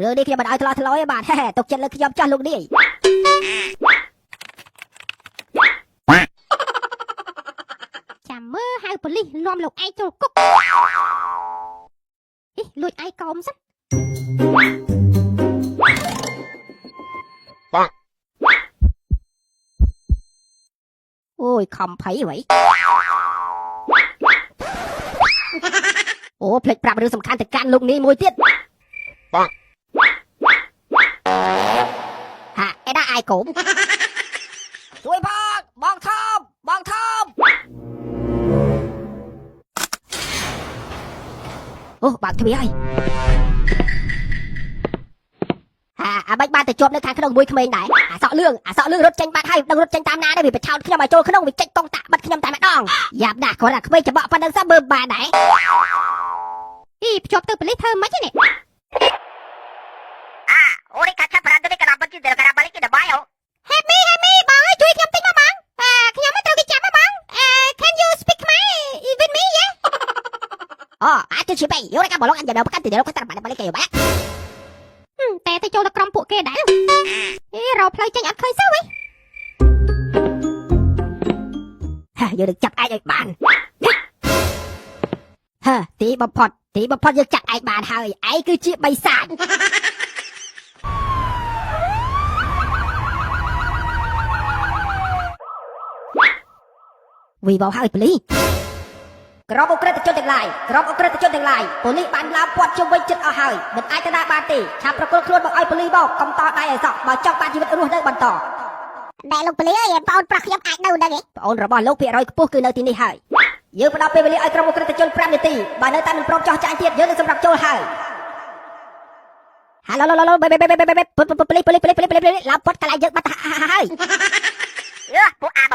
រឿងនេះខ្ញុំមិនឲ្យថ្លោះថ្លោយទេបាទហេទុកចិត្តលើខ្ញុំចោះលោកនាយ ចាំមើលហៅប៉ូលីសនាំលោកឯងចូលគុកអីលួចឯងកោមសិន អូយខំភ័យអ្វីអូភ្លេចប្រាប់រឿងសំខាន់ទៅកាន់លោកនាយមួយទៀតហាអេដាអាយកុំជួយផងបងធំបងធំអូបើកទ្វារហើយហាអាបាច់បានទៅជាប់នៅខាងក្នុងមួយក្មេងដែរអាសក់លឿងអាសក់លឿងរត់ចេញបាត់ហើយដឹងរត់ចេញតាមណាដែរវាបិឆោតខ្ញុំឲ្យចូលក្នុងវាចេញកងតាក់បិទខ្ញុំតែម្ដងយ៉ាប់ណាស់គ្រាន់តែក្មេងច្បក់ប៉ុណ្្នឹងសោះមើលបានដែរ អីភ្ជាប់ទៅប៉ូលីសធ្វើម៉េចនេះ អូនេះកាឆាប្រាន់ទៅកណ្ដាប់ជីទៅកណ្ដាប់បាលីគេដបាយអូ Help me, help me បងអើយជួយខ្ញុំតិចមកបងអឺខ្ញុំមិនត្រូវគេចាប់មកបងអឺ Can you speak ខ្មែរ with me? Yeah. អូអាចទៅជិះបែយកកាបឡុកអញទៅកាន់ទៅទៅកាន់បាលីគេបា តែទៅចូលដល់ក្រុមពួកគេដែរអេរកផ្លូវចេញអត់ឃើញសោះវិញ ហាយើងនឹងចាប់ឯងឲ្យបានហាទីបំផុតទីបំផុតយើងចាប់ឯងបានហើយឯងគឺជាបិសាចវីបោហើយប៉ូលីសក្រុមអ ுக ្រិតជនទាំងឡាយក្រុមអ ுக ្រិតជនទាំងឡាយប៉ូលីសបានឡើងពាត់ជុំវិញចិត្តអស់ហើយមិនអាចទៅណាបានទេឆាប់ប្រគល់ខ្លួនមកឲ្យប៉ូលីសមកកុំតដៃឲ្យសោះបើចង់បានជីវិតរស់នៅបន្ត ដែលលោកប៉ូលីសអើយបងប្រុសខ្ញុំអាចនៅនឹងឯង ប្អូនរបស់លោកភាគរយខ្ពស់គឺនៅទីនេះហើយយើងផ្ដល់ពេលវេលាឲ្យក្រុមអ ுக ្រិតជន5នាទីបើនៅតែមិនព្រមចោះចាញ់ទៀតយើងនឹងសម្រាប់ចូលហើយហាឡូឡូឡូបេបេបេបេបេប៉ូលីសប៉ូលីសប៉ូលីសប៉ូលីសឡើងពាត់កន្លែងយើងបាត់ហើយ អឺពួកអាប